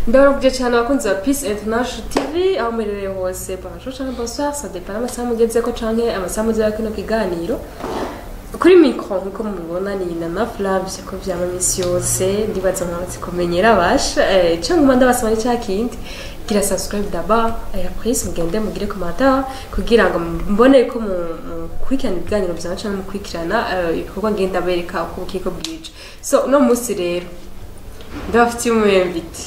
Ndabaramukije cyane abakunzi ba Peace International TV aho muherereye hose. Bonjour canke bonsoir, ça dépend amasaha mugezeko canke amasaha muzera kino kiganiro. Kuri micro, nkuko mubibona, ni Nana Flavie, ko vyama misi yose. Ndibaza mwamaze kumenyera basha. Ico nguma ndabasaba ni ca kindi: gira subscribe d'abord et après mugende mugire commentaire kugira ngo mbone ko mukurikirana ibiganiro vyanje canke mukurikirana ibikorwa ngenda bereka uko bukiko bwije. So uno musi rero ndabafitiye umu invité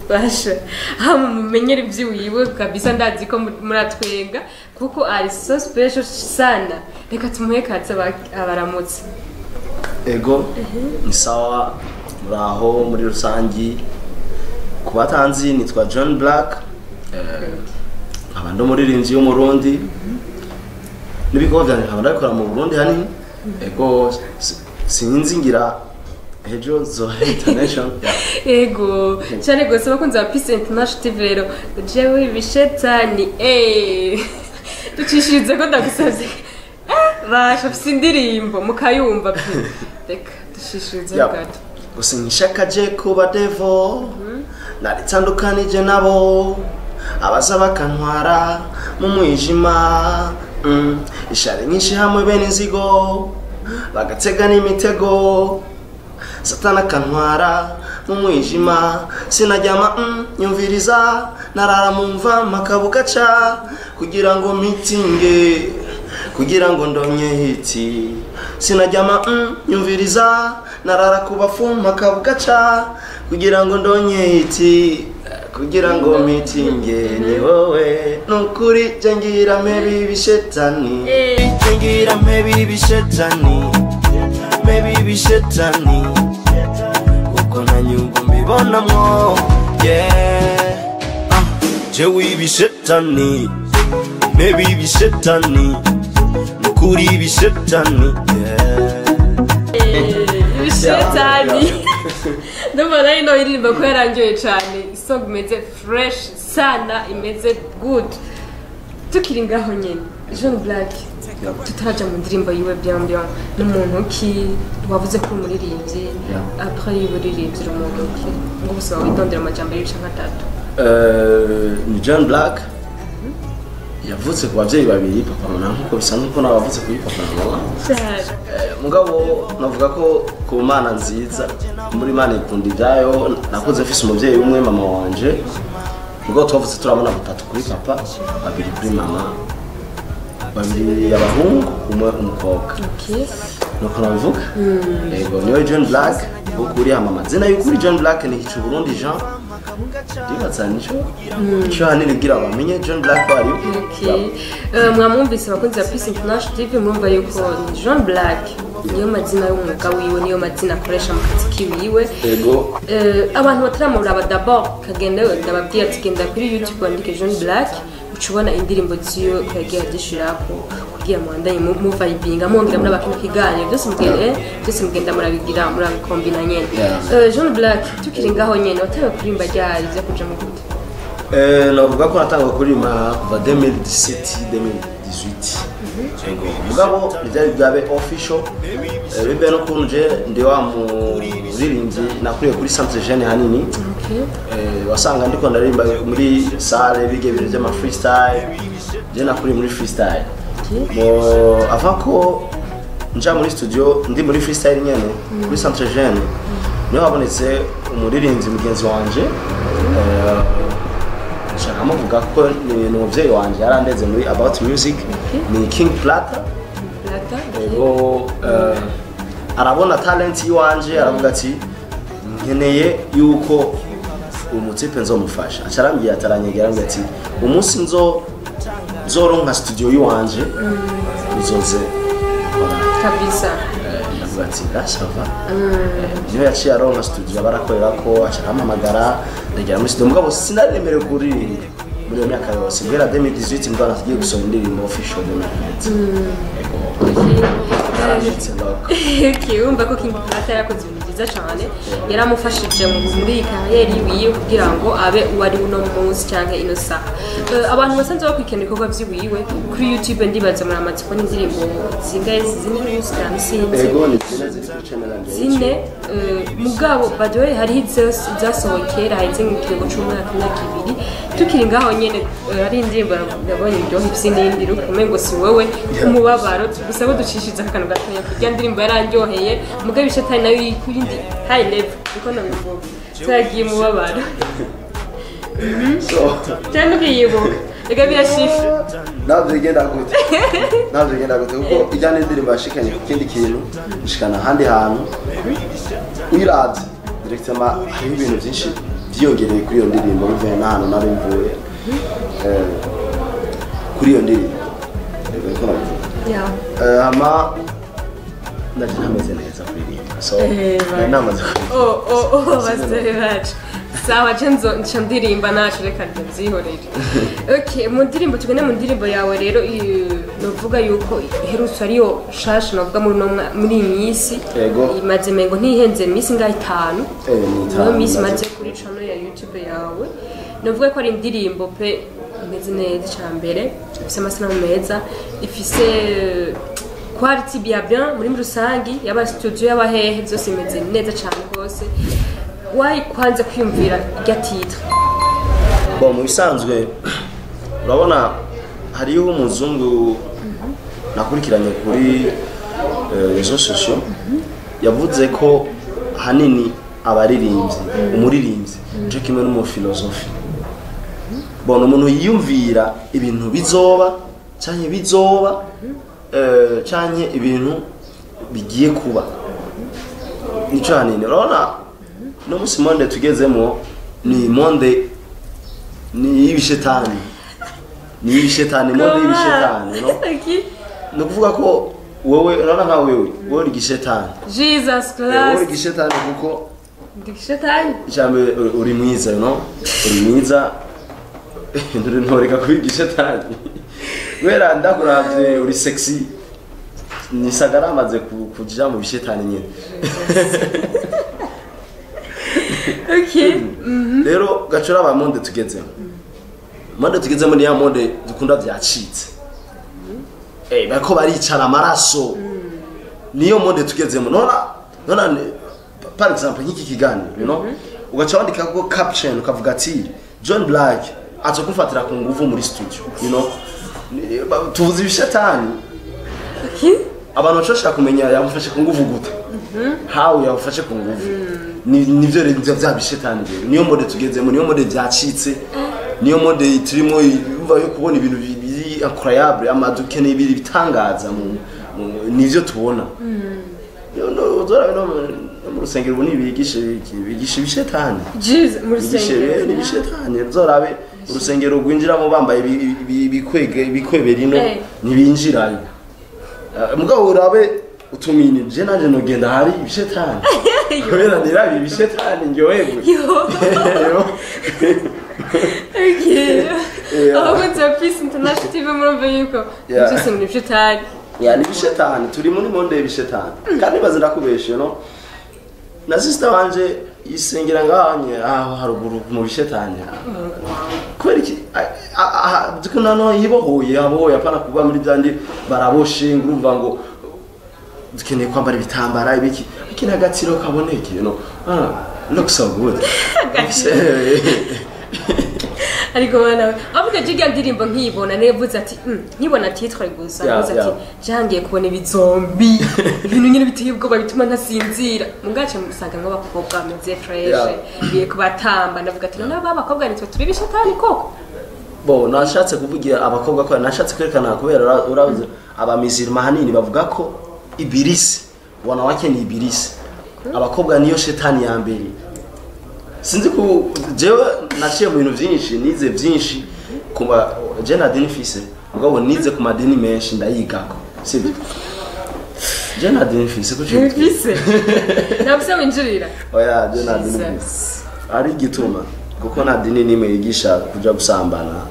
basha aho mumenyera ivy'iwiwe kabisa. Ndazi ko muratwenga kuko ari so special sana. Reka tumuhe kaze abaramutse. Ego, ni sawa, muraho muri rusangi. Ku batanzi, nitwa John Black, nkaba ndi umuririmbyi w'Umurundi n'ibikorwa vyanjye nkaba ndabikora mu Burundi hanini. Ego, sinzi, ngira ejo zoba international, yeah. Ego cyane gose, bakunzi ba Peace International TV. Rero jewe ibishetani ducishirize ko ndagusavye. Basha afise indirimbo mukayumva pe. Reka dushishirize gato. Gusa nkishaka je kuba devil, naritandukanije nabo abaza bakantwara mu mwijima. Ishari nyinshi hamwe bene inzigo bagatega n'imitego, Satana akantwara mu mwijima, sinaryama. Nyumviriza, narara mu mva makabugaca kugira ngo mitinge, kugira ngo ndonye hit. Sinaryama, nyumviriza, narara ku bafu makabugaca kugira ngo ndonye hit, kugira ngo mitinge. Ni wowe nukuri je ngira mpebe ibishetani, je ngira mpebe ibishetani, mpebe ibishetani, kuko nta nyungu mbibonamwo, yeah. Ah, jewe ibishetani, mpebe ibishetani, nukuri ibishetani, yeah. Ibishetani, ndumva nayo ino iririmba ko yarangiye cyane. Isong imeze fresh sana, imeze good. Tukiri ngaho nyene, John Black, tutaraja mu ndirimbo yiwe bien bien, n'umuntu ki? Wavuze ko uri umuririmbyi. Après y'uburirimbyi, uri umuntu ki? Ngo busaba witondera amajambo y'ibice nk'atatu. Ni John Black, yavutse ku babyeyi babiri, papa na mama, nkuko bisanzwe ko nawe wavutse kuri papa na mama. Cyane. Mugabo navuga ko ku Mana nziza, muri Imana ikunda ibyayo, nakuze mfise umubyeyi umwe, mama wanje. Mugabo twavutse turabona batatu kuri papa, babiri kuri mama, babiri abahungu, umwe umukobwa. Nuko nabivuga. Yego, niwe John Black ukuri. Hama amazina y'ukuri John Black ni Hicu Burundi Jean. Ndibaza nico hanini kugira bamenye John Black ko ari. Okay. Mwamwumvise abakunzi ba Peace International TV, murumva yuko ni John Black, niyo mazina y'umwuga wiwe, niyo mazina akoresha mu kazi kiwiwe. Ego. Abantu bataramuraba d'abord, kagenda ndababwira ati genda kuri YouTube wandike John Black, uca ubona indirimbo ziwe ko yagiye adishirako kugira muandanye muvibinga, mwongera muri abakino kiganiro byose mugende, byose mugenda murabigira, murabikombina nyene. John Black, tukiri ngaho nyene, watawe kuririmba ryari? Vyo kuja mu gute? Navuga ko natanga kuririmba kuva 2017, 2018. Ego, mugabo ntibyari bwabe official. Bibe no kunje ndi wa muririmbyi nakuriye kuri centre jeune hanini. Wasanga ndiko ndaririmba muri salle, biga ibintu by'ama freestyle. Je nakuriye muri freestyle. Mo avant ko nja muri studio, ndi muri freestyle nyene kuri centre jeune, niho habonetse umuririmbyi mugenzi wanje. Nshaka muvuga ko ni umuvyeyi wanje, yarandeze muri about music. Ni King Plata. Plata, okay. Ego, arabona talent yiwanje, aravuga ati nkeneye yuko umutipe nzomufasha. Aca arambwira ati, aranyegera, arambwira ati umunsi nzoronka studio yiwanje uzoze gukora. Kabisa. Ndavuga ati là, ça va. Niyo yaciye aronka studio barakorera ko, aca arampamagara, ndagera muri studio. Mugabo sinaremerewe kuririmba muri iyo myaka yose guhera 2018, mbwa nagiye gusohora indirimbo official 2020. Ego. Okay. It's a lock. Okay, urumva ko King Plata yarakoze ibintu byiza cyane, yaramufashije muri iyi carrière yiwe kugira ngo abe uwo ari uno munsi cyangwa ino saha. Abantu basanzwe bakurikirana ibikorwa by'iwiwe kuri YouTube, ndibaza muri amatsiko n'indirimbo zingahe, zine, zitanu, sinzi. Ego, ni zine ziri kuri channel yanjye. Zine. Mugabo by the way, hariho izasohoye kera, haheze nk'ikiringo c'umwaka, imyaka 2 tukiri ngaho nyene. Hari indirimbo nabonye iryoha, ifise n'iyindi rukume ngo si wowe umubabaro gusa, bo ducishiriza akantu gatoya kurya ndirimbo yarandyoheye. Mugabo ishatani nayo iri ku yindi high level, niko nabivuga, turagiye umubabaro. So cyane ukiyibuka reka birashisha. Ntabwo bigenda gute, ntabwo bigenda gute, kuko ijya n'indirimbo yashikanye ku kindi kintu, ishikana ahandi hantu. Uyiravye directement, hariho ibintu byinshi byiyongereye kuri iyo ndirimbo bivuye n'ahantu nari mvuye. Kuri iyo ndirimbo. Ego, niko nabivuga. Hama ndaje ntameze neza kuririmba, so nari namaze kuririmba. Oh, basore bacu, sawa, je nzo nca ndirimba nacu, reka ndabyihorere. Okay, mu ndirimbo tugende mu ndirimbo yawe rero, novuga yuko iherutse ariyo shasha, novuga muri no muri iyi minsi. Yego. Imaze mengo ntihenze iminsi ngaho 5. Ni niyo 5 minsi imaze. Imaze kuri channel ya YouTube yawe, novuga ko ari indirimbo pe imeze neza. Icya mbere, ifise amasanamu meza, ifise quality bien bien muri rusangi, yaba studio, yaba hehe, byose imeze neza cyane rwose. Wayi kwanze kwiyumvira irya titre? Bon, mu bisanzwe urabona hariho umuzungu nakurikiranye kuri réseaux sociaux, yavuze ko hanini abaririmbyi, umuririmbyi nico kimwe n'umufilosofi. Bon, umuntu yiyumvira ibintu bizoba canke bizoba, canke ibintu bigiye kuba, nico hanini. Urabona no musi monde tugezemo ni monde ni y'ibishetani, ni y'ibishetani, monde y'ibishetani, no? Okay. Ni ukuvuga ko wowe, urabona nka wewe, wowe uri igishetani. Jesus Wowe uri Christ! igishetani kuko Ndi gishetani? Ijambo uri mwiza, no? Uri mwiza, ntoreka kuba igishetani kubera ndakuravye, uri sexy, nisagara amaze kuja mu bishetani nyene. Rero gacura aba monde tugezemo, monde tugezemo ni ya monde dukunda vyacitse, bariko baricara amaraso, niyo monde tugezemo. Nona par exemple nk'iki kiganiro, ugaca wandika ko caption, ukavuga ati John Black aza kumfatira ku nguvu muri studio, tuvuze ibishetani. Abantu bashobora kumenya yamufashe ku nguvu gute, how yamufashe ku nguvu. Nivyo rero nivyo vya bishetani. Rero niyo mode tugezemo, niyo mode byacitse, niyo mode turimo yumva yo kubona ibintu biri incroyable, amaduke n'ibiri bitangaza nivyo tubona. Yo, no uzora no mu rusengero ubu ntibigisha bigisha ibishetani. Jesus, mu Bigisha rusengero? N'ibishetani. Uzorabe urusengero rwinjiramo bambaye ibikwege, ibikwebera ino, ntibinjirayo. Mugabo urabe utumini, je nanje nogenda hari ibishetani kubera nirabe ibishetani ndyoherwe. Yo. Yo. Okay. Yeah. Abakunzi ba Peace International TV, murumva yuko byose muri ibishetani. Ya, ni ibishetani, turi muri monde y'ibishetani. Kandi baze ndakubeshe, no na sister wanje isengera ngahanye aho haruguru mu bishetani. Kubera iki? Nano yibohoye, abohoye, apana kuba muri byandi baraboshe, ngurumva ngo dukeneye kwambara ibitambara ibiki iki n'agatsiro kaboneke, ah, look so good. Ariko bana we, avuga jirya ndirimbo nkibona nevuze ati nkibona titre gusa, navuze ati jangiye kubona ibizombi, ibintu nyine biteye ubwoba bituma ntasinzira. Mugace musanga nk'abakobwa bameze fresh, biye kubatamba, ndavuga ati none aba bakobwa nitwe turi ibishetani koko? Bo nashatse kuvugira abakobwa ko nashatse kwerekana kubera urabuze abamizirima hanini bavuga ko ibirisi, wanawake ni ibirisi, abakobwa niyo shetani ya mbere. Sinzi ku jewe naciye mu bintu byinshi, nize byinshi kuba je na dini fise, mugabo nize ku madini menshi ndayigako, sibyo? Je na dini fise kuki? Bise nabuse winjirira. Oya, je na dini fise. Jesus. Ari igituma kuko nta dini nimwe yigisha kuja gusambana,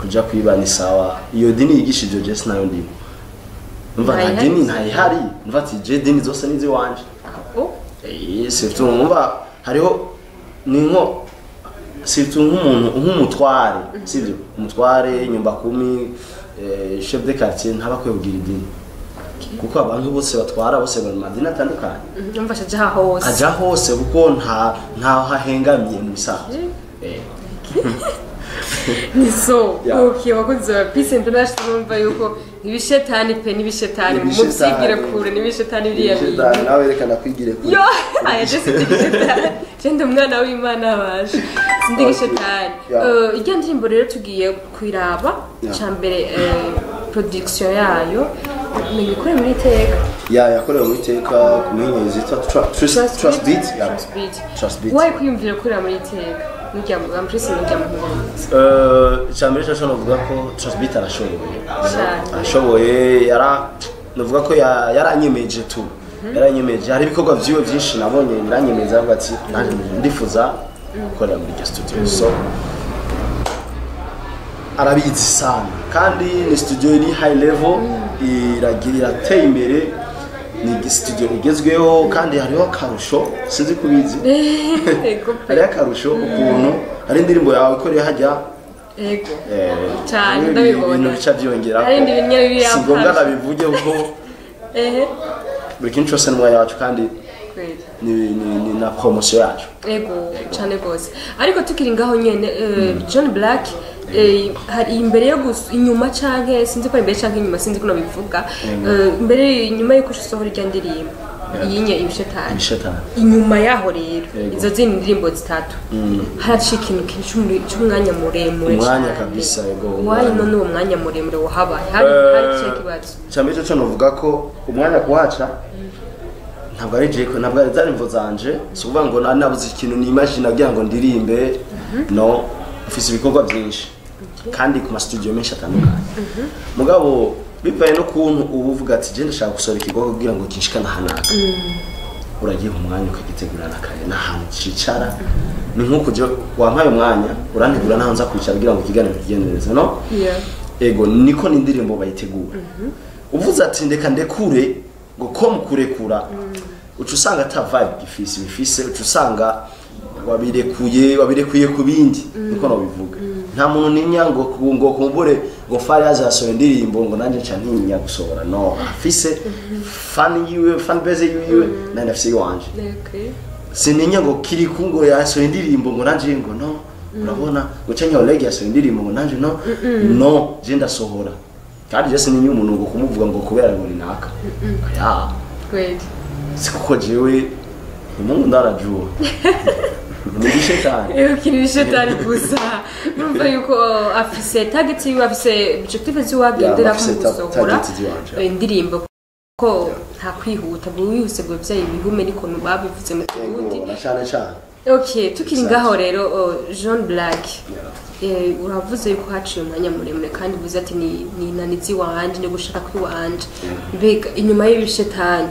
kuja kwiba ni sawa. Iyo dini yigisha ivyo, je sinayo ndimo. Umva, nta Ntayihari. dini ntayihari. Mva ati je dini zose ni iziwanje. Oh. Surtout umva hariho ni nko surtout nk'umuntu nk'umutware, sivyo? Umutware, nyumba kumi, chef de quartier ntaba akwiye kugira idini, kuko abantu bose batwara bose bari mu madini atandukanye. Umva aja hose. Aja hose kuko nta hahengamiye mu bisanzwe. Ni so. Yeah. Okay, wakunze wa Peace International, urumva yuko ibishetani pe, n'ibishetani mubyigire kure, n'ibishetani biriya bintu. Ibishetani, nawe reka nakwigire kure. Yo, aya je sindi gishetani, je ndi umwana w'Imana baje, sindi gishetani. Yeah. Irya ndirimbo rero tugiye kuyiraba. Yeah. Ca mbere, production yayo ni ikore muri Iteka. Ya, yakorewe muri Iteka ku muhinyi yitwa Trust Beat. Yeah. Trust Beat. Trust Beat. Wayi kwiyumvira gukorera muri Iteka nurya mu plus nurya mu Icambere cyo novuga ko Trust Beat arashoboye. Cyane. Arashoboye, yara novuga ko yaranyemeje tu, yaranyemeje. Hari ibikorwa vyiwe vyinshi nabonye biranyemeza, avuga ati nanjye ndifuza gukorera muri iryo studio. So arabizi sana, kandi ni studio iri high level, iragira irateye imbere, ni studio igezweho. Kandi hariho akarusho, sinzi kubizi. Ego pe. Hariho akarusho ukuntu hari indirimbo yawe ikoreye hajya. Ego cyane. Bimwe Ndabibona. ibintu bica byongera. Hari ibindi bintu biri Si ngombwa nabivuge kuko buri kintu cyose n'umwanya wacu kandi Kweli. ni na promotion yacu. Ego cyane rwose. Ariko tukiri ngaho nyene, John Black, hari imbere yo inyuma canke sinzi ko ari imbere canke inyuma, sinzi ko nabivuga. Imbere inyuma yuko usohora irya ndirimbo yinye ibishetani, Ibishetani. inyuma yaho rero Yego. izo zindi ndirimbo zitatu, haraciye ikintu c'umwanya muremure Umwanya cane. kabisa, yego, Wayi umwanya. none uwo mwanya muremure wahabaye hari hari ikihe kibazo? Cyambere cyo novuga ko umwanya kuhaca ntabwo ari jeko, ntabwo ari zari imvo zanje. Si ukuvuga ngo nabuze ikintu nimagine kugira ngo ndirimbe. No mfise ibikorwa byinshi kandi ku ma studio menshi atandukanye, mugabo bivaye no kuntu uba uvuga ati je ndashaka gusohora ikikorwa kugira ngo kinshikane ahanaka, uragiha umwanya ukagitegura na kare n'ahantu cicara. Ni nk'uko je wampaye umwanya urantegura n'aho nza kwicara kugira ngo ikiganiro kigende neza, no? Yeah. Ego, niko n'indirimbo bayitegura. Uvuze ati ndeka ndekure, ngo ko mukurekura uca usanga ata vibe gifise bifise, uca usanga wabirekuye ku bindi. Niko nobivuga. Nta muntu ninya ngo kumbure ngo Fari azasohora indirimbo ngo nanjye nca ntinya gusohora. No afise fan yiwe, fan base yiwe, nanjye afise iwanje. Sininya ngo Kiriku ngo yasohoye indirimbo ngo nanje ngo no, urabona ngo canke Oleg yasohoye indirimbo ngo nanje no. No, je ndasohora kandi je sininya umuntu ngo kumuvuga ngo kubera ngo ninaka ya. Kweli. Si kuko jewe ni Mungu ndarajua ni gishetani. Kiri ibishetani gusa. Urumva yuko afise target yiwe, afise objective ziwe agendera afise mu gusohora target ziwanje. Indirimbo, ko nta kwihuta, ngo wihuse ngo bivyaye ibihume, niko babivuze mu Kirundi. Yego, na cane cane. Okay, tukiri Exact. ngaho rero, John Black, uravuze yuko haciye umwanya muremure kandi uvuze ati ni inanizi wanje, ni gushaka kwiwanje. Mbega inyuma y'ibishetani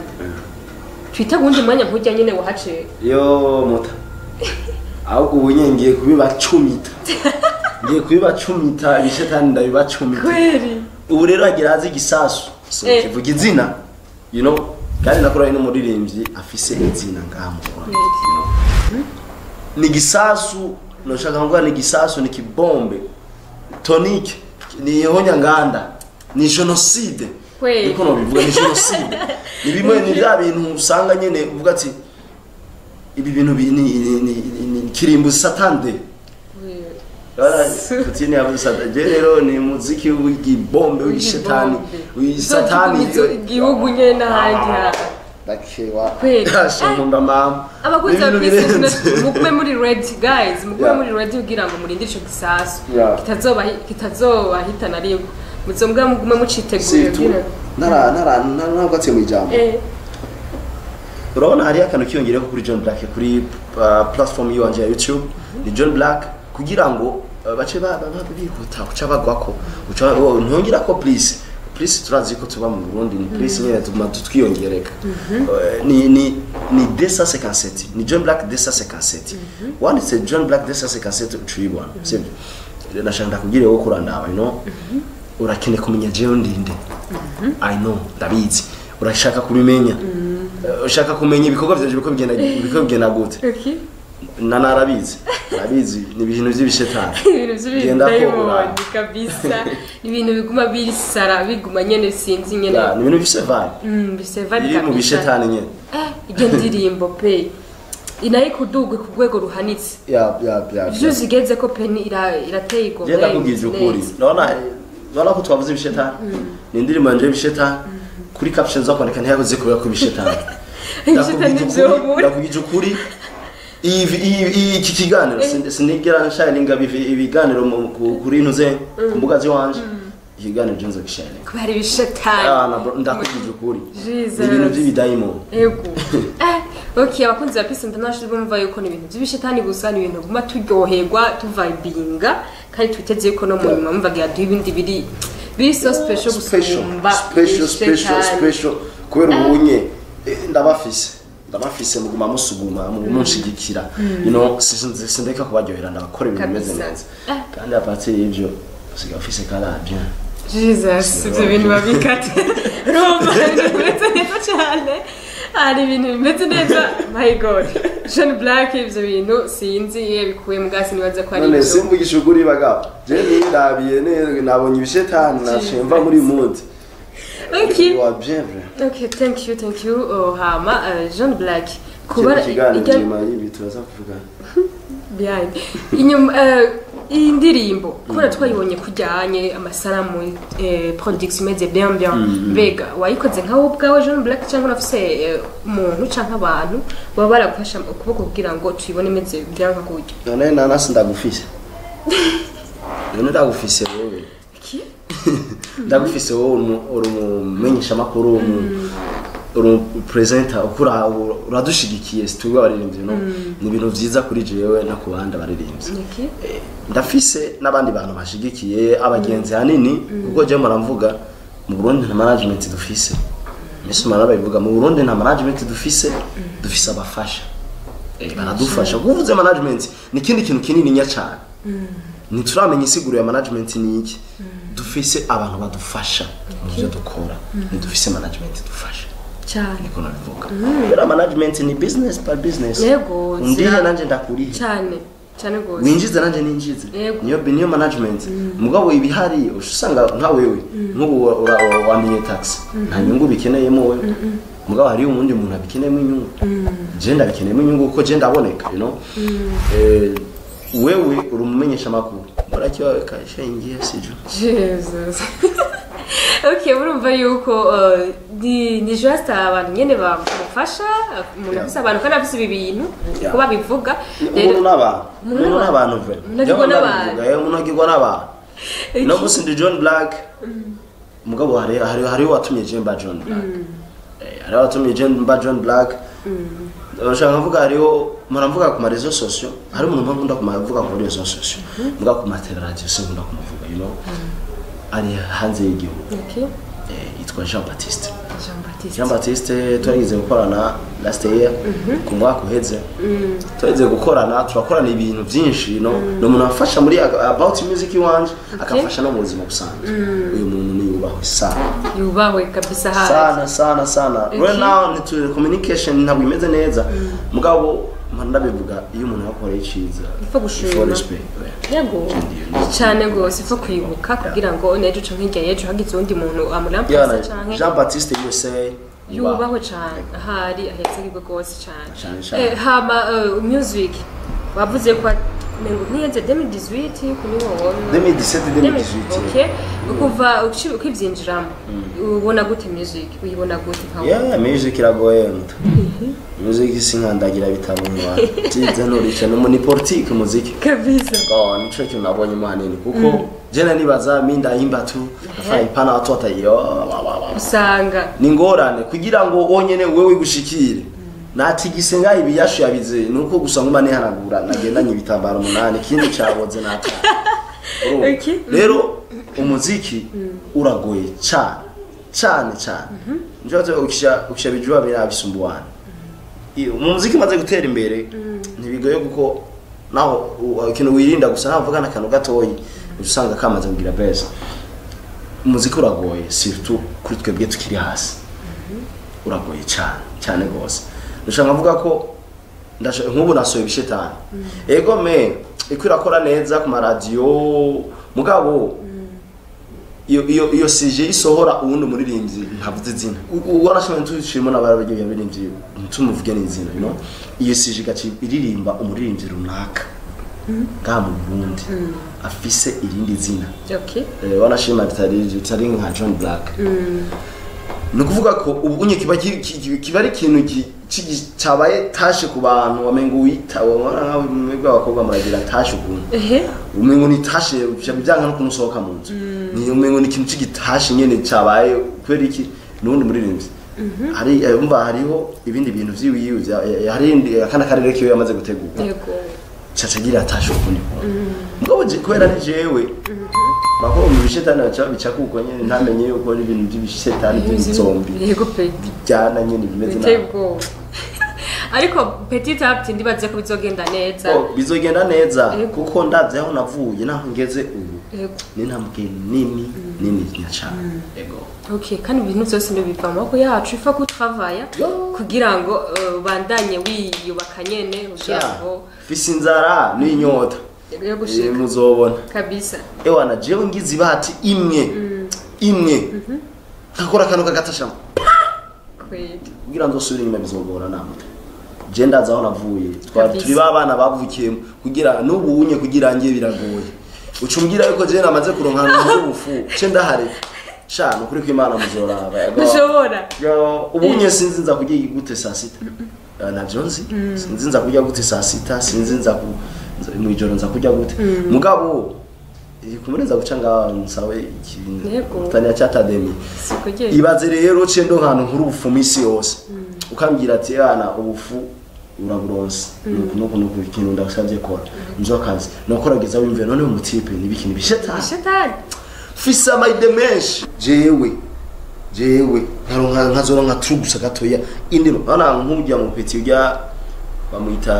twita uwundi mwanya nk'urya nyene wahaciye? Yo muta, ahubwo ubu nyine ngiye kubibacumita, ngiye kubibacumita, ibishetani ndabibacumita. Kweli. Ubu rero hagira haze igisasu. So kivuga izina, kandi nakoranye n'umuririmbyi afise izina ngaha mu Burundi, you know. Ni igisasu noshaka kuvuga, ni igisasu, ni kibombe tonique, ni ihonyanganda, ni genocide. Kweli. Niko nobivuga, ni genocide. Ni bimwe ni bya bintu usanga nyene uvuga ati ibi bintu ni kirimbu satande. Putin yavuze satani. Je rero ni muziki w'igibombe w'igishetani w'isatani. Igihugu nyene n'ahandi hantu. Ndakewa. Kweli. Nkunda mama. Abakunzi ba Ni ibintu Peace birenze. International, mugume muri ready guys, mugume Yeah. muri ready kugira ngo murindire ico gisasu kitazobahitana ariko muzombwa mugume muciteguye Surtout, kugira ntara ntara ntabwo mu ijambo. Urabona hariyo akantu kiyongereho kuri John Black kuri platform yiwanje ya YouTube, ni John Black, kugira ngo bace bihuta uca bagwako uca oh, ntongera ko please please, turazi ko tuba mu Burundi, ni please nyine tuguma twiyongereka. Ni 257, ni John Black 257. Wanditse John Black 257 uca uyibona, sibyo? Nashaka ndakubwire wowe kurandaba, urakeneye kumenya jewe ndinde. I know, ndabizi. Urashaka kubimenya. Ushaka kumenya ibikorwa vyanje biko bigenda gute. Nana arabizi, arabizi, ni ibintu vy'ibishetani. Ibintu Genda ko vy'ibidayimoni kabisa, ni ibintu biguma bisara, biguma nyene, sinzi nyene. Ya, ni ibintu bifise vibe. Bifise vibe biri mu kabisa. bishetani nyene. Iryo ndirimbo pe inaye kudugwe ku rwego ruhanitse. Ya. Ivyo zigeze ko pe irateye igomwe. Je ndakubwije ukuri, urabona ko twavuze ibishetani, ni indirimbo yanje y'ibishetani. Kuri caption zo kwandika ntiyakoze kubera ko ibishetani. Ibishetani vyobura. Ndakubwije ukuri, iki kiganiro sinigera nsharinga ibiganiro kuri ntuze ku mbuga ziwanje. Ikiganiro je nzogisharinga Kubera ibishetani. Ah, na bro, ndakubwije ukuri, Jesus. ni ibintu by'ibidayimoni. Ego. Okay, abakunzi ba Peace International bumva yuko ni ibintu by'ibishetani gusa, ni ibintu guma turyoherwa, tuvibinga, kandi twiteze yuko no mu nyuma mumvaga yaduha ibindi biri so special Special, gusumba special, special, ibishetani. special, kubera ubunye ndabafise muguma musuguma, munshigikira, sindeka kubaryohera, ndabakora ibintu bimeze Kabisa. neza. Kandi à partir y'ivyo usiga ufise kara bien. Jesus, ibyo bintu babikate. Urumva ibintu bimeze neza cyane, hari ibintu bimeze neza. My God, Jean Black, ibyo bintu sinzi iyo bikuye mu gasi, nibaza ko ari None ibyo. simvugisha ukuri, bagabo, je nindabiye neza nabonye ibishetani, naciye mva muri mood. Wa bien vrai. Okay, thank you, thank you. Oh, hama Jean Black, kuba Kino kiganiro nyuma y'ibi turaza kuvuga. Behind inyuma, iyi ndirimbo kubera twayibonye kujyanye amasanamu, production imeze bien bien, mbega wayikoze nka wowe ubwawe Jean Black, cyangwa urafise umuntu cyangwa abantu baba baragufasha ukuboko kugira ngo tuyibone imeze bien nka kurya? None nanasi ndagufise, none ndagufise wowe. Iki? Ndagufise wowe, uri umumenyeshamakuru, uri presenter, ukura uradushigikiye situbwe abaririmbyi, no ni ibintu vyiza kuri jewe no ku bandi abaririmbyi. Ndafise n'abandi bantu bashigikiye, abagenzi hanini, kuko jewe muramvuga mu Burundi nta management dufise. Mbese mara babivuga, mu Burundi nta management dufise, dufise abafasha. Baradufasha. Kuko uvuze management ni ikindi kintu kinini nya cyane, ntituramenya insiguro ya management ni iki. Dufise abantu badufasha mu byo dukora, ntidufise management dufasha. Cyane. Niko nabivuga, kubera management ni business par business. Undihe nanje ndakurihe. Cyane cyane rwose. Winjize nanje ninjize. Niyo management. Mugabo ibihari usanga nka wewe nk'ubu wamenye taxi, nta nyungu bikeneyemo wewe, mugabo hariyo umundi muntu abikeneyemo inyungu. Je ndabikeneyemo inyungu kuko je ndaboneka. Wewe uri umumenyesha makuru, mbona kashaingia siju. Jesus. Okay, urumva yuko ni just abantu nyene bamufasha, umuntu afise abantu kandi afise ibi bintu ko babivuga. Umuntu n'abantu, Umuntu umuntu n'abantu. n'abantu vre. Umuntu agirwa n'abantu. Umuntu agirwa n'abantu. No musi ndi John Black, mugabo hari watumye je mba John Black. Hari watumye je mba John Black. Urashaka kuvuga hariho muravuga ku ma réseaux sociaux, hari umuntu nkunda kumavuga ku réseaux sociaux, muga ku ma radio sinkunda kumuvuga, ari hanze y'igihugu. Yitwa Jean Baptiste. Jean Baptiste. Jean Baptiste twarigize gukorana last year, ku mwaka uheze twarigize gukorana, turakorana ibintu byinshi. No ni umuntu afasha muri about music iwanje, akamfasha no mu buzima busanzwe. Uyu muntu ni yubahwe sana. Yubahwe kabisa hazi. Sana sana sana. Right now ni communication ntabwo imeze neza, mugabo mpora ndabivuga, iyo umuntu yakoreye iciza, Ipfa gushima. il faut respect. Yego, cyane rwose, ipfa kwibuka kugira ngo n'ejo canke hirya y'ejo hagize uwundi muntu amuramplasa canke Jean Baptiste USA. Yubahwe cyane ahari, ahetse rwose cyane. Cyane, cyane. Hama music wavuze ko mengo ntiyeze 2018 kuri wowe. 2017, 2018. Okay, kuva ukivyinjiramo ubona gute music, uyibona gute nka wowe? Yeah, music iragoye mtu. Music sinkandagira bitabo mwa. Tize nurice no ni politique muziki. Kabisa. Oh, nico kintu nabonye mo hanini, kuko je nanibaza mi ndahimba tu, nafanya ipana watu watayo. Usanga Ni ngorane kugira ngo wonyene wewe gushikire. Natigise ngaho ibiyashu yabize nuko gusa nguma nihanagura, nagendanye ibitambaro 8, ikindi caboze nata. Urumva? Rero umuziki uragoye cyane cyane cyane. Njoze ukisha bijua birabisumbuana. Iyo mu muziki umaze gutera imbere ntibigoye, kuko naho ikintu wirinda gusa navuga n'akantu gatoyi usanga kamaze kugira base. Umuziki uragoye surtout kuri twebwe tukiri hasi. Uragoye cyane cyane gose. Ndashaka nkavuga ko nk'ubu nasohoye Ibishetani, ego me iko irakora neza ku maradiyo, mugabo iyo sije isohora uwundi muririmbyi ntavuze izina, warashimye tushimo n'abarabyo yaririmbyi ntumuvuge n'izina, you know, iyo sije igaca iririmba umuririmbyi runaka ngaha mu Burundi afise irindi zina. Wanashima ritari nka John Black. Ni ukuvuga ko ubu unye kiba kiba ari ikintu cabaye tache ku bantu, wamengo wita wabona nkaho mwebwe abakobwa muragira tache ukuntu, umengo ni tache bica byanka no kumusohoka mu nzu, ni umengo ni ikintu c'igitashe nyene cabaye. Kubera iki? Nundi muririmbyi hari umva hariho ibindi bintu vyiwiwe hari akana karere kiwe yamaze gutegura, caca agira tache ukundi kuntu. Mugabo kubera ari jewe bako mu bishetani baca bica kuko nyene ntamenye yuko ari ibintu by'ibishetani by'ibizombi Yego pe. bijyana nyene bimeze Biteye nabi. ubwoba, ariko petit à petit ndibaze ko bizogenda neza. Oh, bizogenda neza, kuko ndavye aho navuye naho ngeze ubu, ni intambwe nini nini cyane, ego. Okay, kandi ibintu byose ntibiva mu maboko yacu, ifa ko travaya kugira ngo ubandanye wiyubaka nyene kugira ngo Fise inzara n'inyota yo gushika. Muzobona. Kabisa. Ewana, jewe ngize ibahati imwe imwe nkakora akantu kagatasha Kweli. kugira nzosubire inyuma bizogora namwe. Je ndazi aho navuye. Kabisa. Turi ba bana bavukiye kugira n'ubu unye kugira ngiye biragoye. Uca umbwira yuko je namaze kuronka ubufu ce ndahareka sha, nukuri ko Imana muzoraba. Yego. Dushobora. Yo, ubu unye sinzi nza kurya gute saa sita. Navyo nzi, sinzi nza kurya gute saa sita, sinzi nza ku mwijoro nza kurya gute, mugabo kumure nza guca ngaho nsawe ikintu tanya cyatademi. Sikugeye. Ibaze rero ce ndo nkantu nkuru ubufu misi yose, ukambwira ati yana ubufu uraburonse nuku nuku nuku, ikintu ndagusabye kora nzo akazi nokorageza wimve none umutipe nibiki nibishetani. Shetani. Fise ama idées menshi jewe nkaronka nkazoronka trou gusa gatoya indi bana nk'ujya mu petit ujya bamwita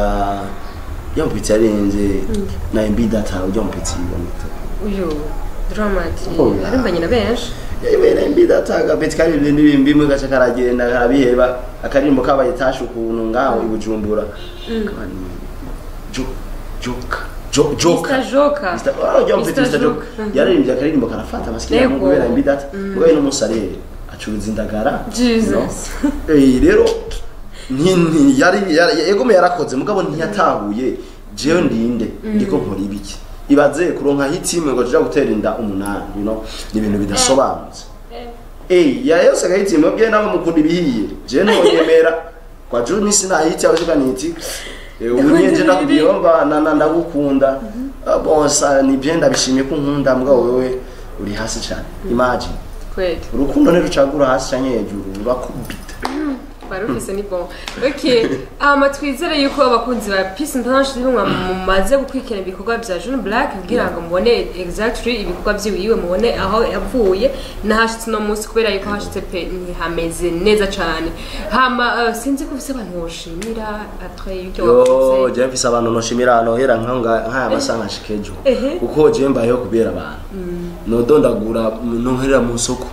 ya mu petit yarenze na MB Data, ujya mu petit bamwita Uyu Dramati Oh, arimbanye na benshi. Yewe, na MB Data agapeti kari indirimbo imwe gaca karagenda karabiheba, akaririmbo kabaye tashi ukuntu ngaho i Bujumbura. Kaba ni Joka Joka. Mr Joka. Mr. Oh, ujya mu petit Mr. Mr. Joka Joka. yaririmbye akaririmbo karafata masikini Yego. mu kubera MB Data, mugabo no musarere acuruza indagara. Jesus. No? Rero nti yari yegome yarakoze, mugabo ntiyatahuye jewe ndinde ndiko nkora ibiki. Ibaze kuronka hit imwe ngo tuja gutera inda umunani, you know, ni ibintu bidasobanutse. Ya yose agahita imwe bwe nawe mukunda ibihiye, je ntonyemera kwa Juni sinahita aho niti ubu nyene ndakubiyomba na ndagukunda. Ah, bon, ça ni bien, ndabishimye ko nkunda, mugabo wewe uri hasi cyane, imagine. Kweli. Urukundo ntirucagura hasi canke hejuru, rurakubita. Wari ufise ni bon. Okay, ama twizere yuko abakunzi ba Peace International mumaze gukurikirana ibikorwa bya John Black kugira ngo mubone exactly ibikorwa vyiwiwe, mubone aho yavuye n'ahashitse no munsi, kubera yuko hashitse pe ntihameze neza cane. Hama sinzi ko ufise abantu woshimira après ibyo Yo, wakoze. je mfise abantu noshimira nohera nk'aya masaha nkashika ejo, kuko je mbayeho kubera abantu. Nodondagura nohera mu soko,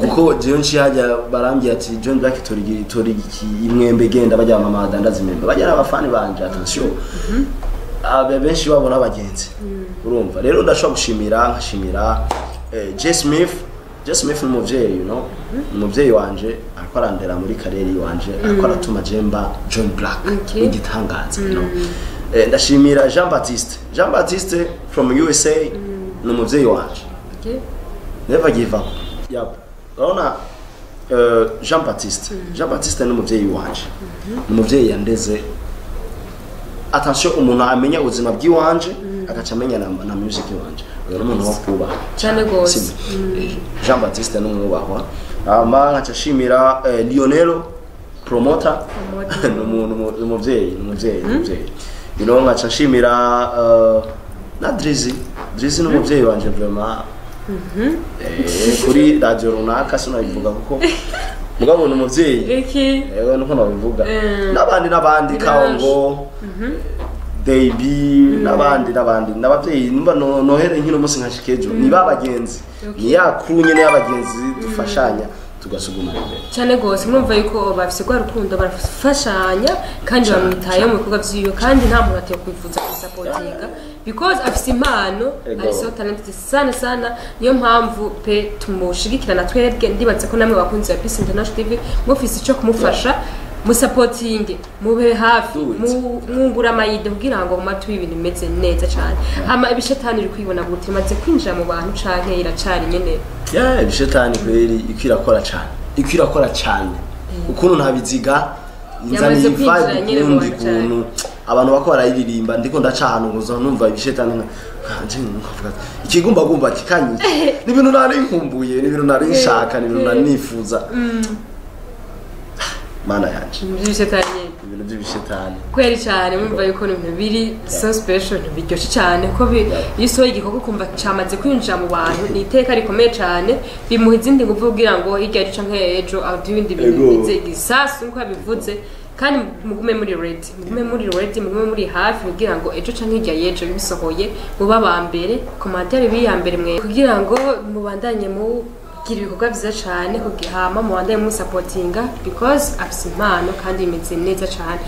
kuko jewe nciye hajya barambwira ati John Black tori tori iki imwembe, genda bajya mama badandaza imwembe, bajya n'abafani banje, attention, abe benshi babona abagenzi. Urumva rero ndashobora gushimira, nkashimira J Smith. J Smith ni umuvyeyi, you know, ni umuvyeyi wanje, ariko arandera muri carrière wanje, ariko aratuma jemba John Black w'igitangaza, you know. Ndashimira Jean Baptiste, Jean Baptiste from USA, ni umuvyeyi wanje. Never give up. Yep. Urabona Jean Baptiste, Jean Baptiste ni umuvyeyi wanje, ni umuvyeyi yandeze. Attention, umuntu amenya ubuzima bw'iwanje agaca amenya na music iwanje, uyu ni umuntu wo kubaha. Cane gose. Sibyo? Jean Baptiste ni umwubahwa. Hama nkaca ashimira Lionel promoter. Promoter. Ni umuntu, ni umuvyeyi, ni umuvyeyi, ni umuvyeyi, you know. Nkaca nshimira na Drizzy. Drizzy ni umuvyeyi wanje vraiment. Kuri radio runaka sinabivuga kuko mugabo ni umuvyeyi. Yego, nuko nabivuga. N'abandi n'abandi. Ni Kaongo Baby n'abandi n'abandi n'abavyeyi numva nohere nkino munsi nkashika ejo ni ba bagenzi, ni ya crew nyene y'abagenzi dufashanya. Tugasugumana imbere. Cyane rwose, murumva yuko bafise rwa rukundo, barafashanya kandi Cane, bamwitayeho mu bikorwa vyiwe, kandi nta muntu atiye kwifuza kumusapotinga because afise impano. Ego. Ari so talented sana sana, niyo mpamvu pe tumushigikirana twebwe. Ndibaza ko namwe bakunzi ba Peace International TV mufise ico kumufasha, musapotinge, mube hafi. Do it. Mwungura ama idées kugira ngo mu matwi ibintu bimeze neza cyane. Hama ibishetani uri kwibona gute? Imaze kwinjira mu bantu canke iracari nyene? Ya, ibishetani kweri iko irakora cyane, iko irakora cyane ukuntu ntabiziga Yamaze inzaniye kwinjira vibe nyene mu ukundi bantu cane. Kuntu abantu bako barayiririmba, ndiko ndaca ahantu ngo numva ibishetani nkanje nkavuga ati, ikigumbagumba kikanyica. Ni ibintu nari nkumbuye, ni ibintu nari nshaka, ni ibintu nari nifuza. Mana yanje! Ibishetani nyene. Ibintu by'ibishetani. Kweri cyane, mumva yuko ni ibintu biri so special, ibintu biryoshye cyane ko iyo usohoye igikorwa ukumva cyamaze kwinjira mu bantu, ni iteka rikomeye cyane, bimuha izindi nguvu kugira ngo hirya ejo canke ejo aduhe ibindi bintu Ego. bimeze igisasu nkuko yabivuze. Kandi mugume muri ready, mugume muri ready, mugume muri hafi kugira ngo ejo canke hirya y'ejo bisohoye muba aba mbere, commentaire biya mbere mwe, kugira ngo mubandanye mugira ibikorwa byiza cyane, hama mubandanye musapotinga because afise impano kandi bimeze neza cyane.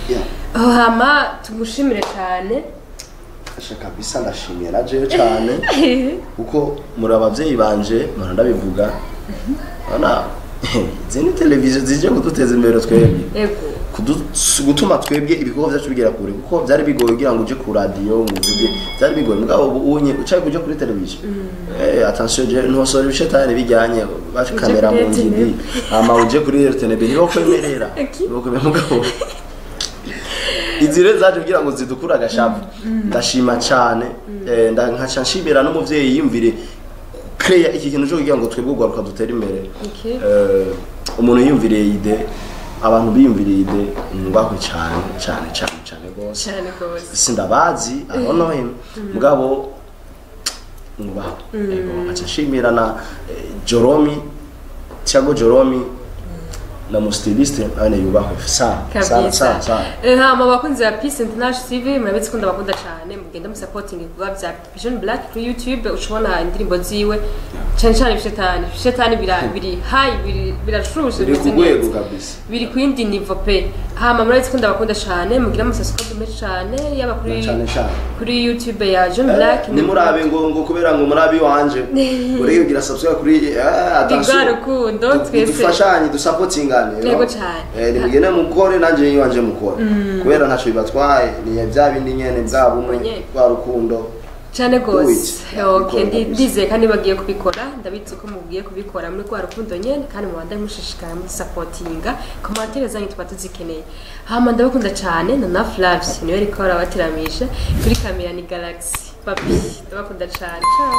Hama tumushimire cyane. Asha kabisa, ndashimiye na jewe cyane kuko muri abavyeyi banje, mpora ndabivuga. Urabona izi ni televiziyo zije kuduteza imbere twebwe, ego gutuma twebwe ibikorwa byacu bigera kure, kuko byari bigoye kugira ngo uje ku radiyo ngo uvuge, byari bigoye. Mugabo ubu unye ucaye kuja kuri televiziyo, attention, je ntosora ibishetani bijyanye bakamera kuri mu ngidi, hama uje kuri RTNB ntibakwemerera. Okay. Ntibakwemerera. Mugabo izi rero zaje kugira ngo zidukure agashavu. Ndashima cyane, nkaca nshimira n'umuvyeyi yiyumvire creya iki kintu cyo kugira ngo twebwe urwaruka dutere imbere. Umuntu yiyumviriye idée, abantu biyumviriye idée, mwubahwe cyane cyane cyane cyane rwose. Cyane rwose. Sindabazi, I don't know him, mugabo mwubahwe. Yego, nkaca nshimira na Joromi, Thiago Joromi na mu styliste nawe yubahwe sana sana. Kabisa. Sana sana. Hama abakunzi ba Peace International TV, murabizi ko ndabakunda cyane. Mugenda musapotinga ibikorwa bya Vision Black kuri YouTube, ushobona indirimbo ziwe, cyane cyane Ibishetani. Ibishetani biri high, biri birashushe. Biri ku Bimeze rwego neza. kabisa. Biri ku yindi niveau pe. Hama murabizi ko ndabakunda cyane, mugira musubscribe menshi cyane, yaba kuri Na cyane cyane kuri YouTube ya John Black. Nimurabe ngo kubera ngo murabe iwanje ureke kugira subscribe kuri attention. Rwa rukundo twese. Dufashanye, dusapotingane, you know? Yego cyane. Nimugende mukore, nanje iwanje mukore, kubera ntaco bibatwaye. Ni bya bindi nyene, bwa bumwe, Nyene. bwa rukundo. Cyane Do gose. it. Okay. Bikora kabisa. Ndizeye kandi bagiye kubikora, ndabizi ko mugiye kubikora muri rwa rukundo nyene, kandi mubandanye mushishikara musapotinga. Commentaire zanyu tuba tuzikeneye. Hama ndabakunda cyane. Na Flavs niwe ariko arabateramisha kuri kamera, ni Galaxy Papi. Ndabakunda cyane, ciao.